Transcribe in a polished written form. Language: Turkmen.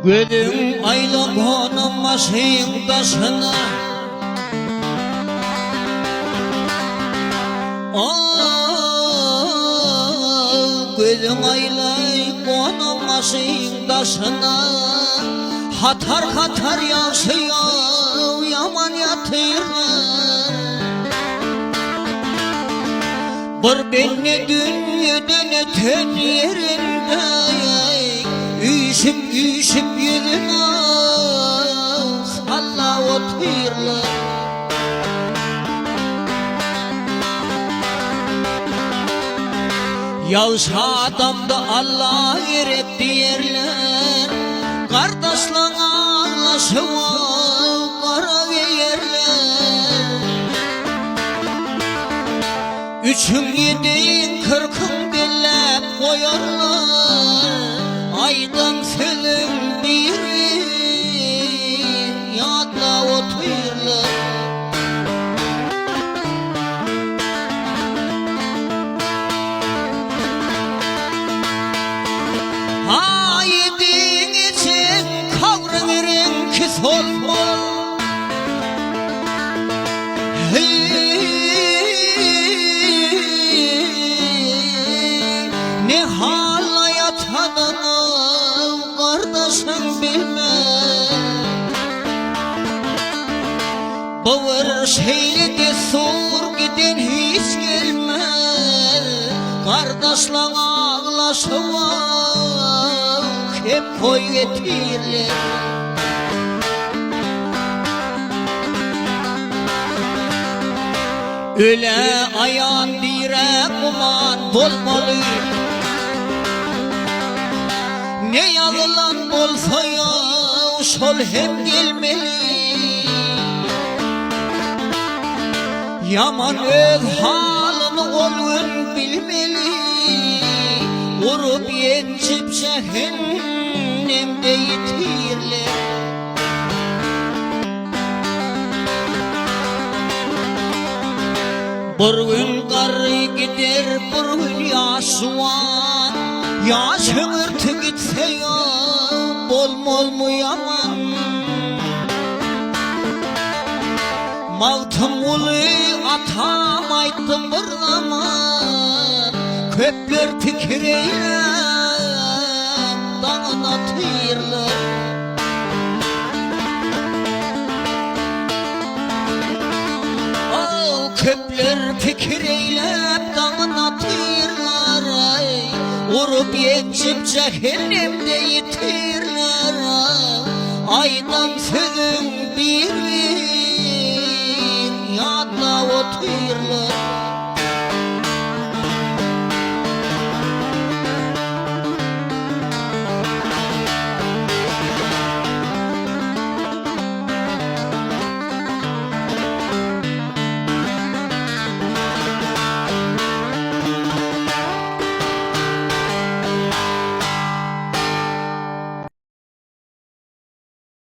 Gözüň aýla gonan maşyň daşyna. Gözüň aýlaý gonan maşyň daşyna. Hatar-hatar ýagşy ýaman ýatyrlar. Bir bende dünýeden öten ýerinde Üýşüp-üýşüp ýüzüne sallap otyrlar. Ýagşy adamda Alla gerek diýerler, Gardaşlaň aglaşyp gara geýerler. Üçüň ýediň kyrkyň belläp goýarlar, Aýdan sözüň birin ýatlap otyrlar. Haýydyň içiň kabryň reňki solmaz. Ne halla ýatanyny gardaşyň bilmez. Bu bir şeýle dessur giden hiç gelmez. Gardaşlaň aglaşyba hem toý getirler. Ölä aýan dirä guman bolmaly. Ne ýazylan bolsa ýa şol hem gelmeli. Ýaman öz halyny ol gün bilmeli. Urup ýenjip jähennemde ýitirler. Bir gün garry gider, bir gün ýaş juwan, Ýaş öňürti gitse ýa bolmazmy ýaman? Magtymguly atam aýtdy bir zaman, Köpler pikir eýläp daňyn atyrlar. Köpler pikir eýläp daňyn atyrlar, Urup-ýenjip jähennemde ýitirler. Aýdan söz.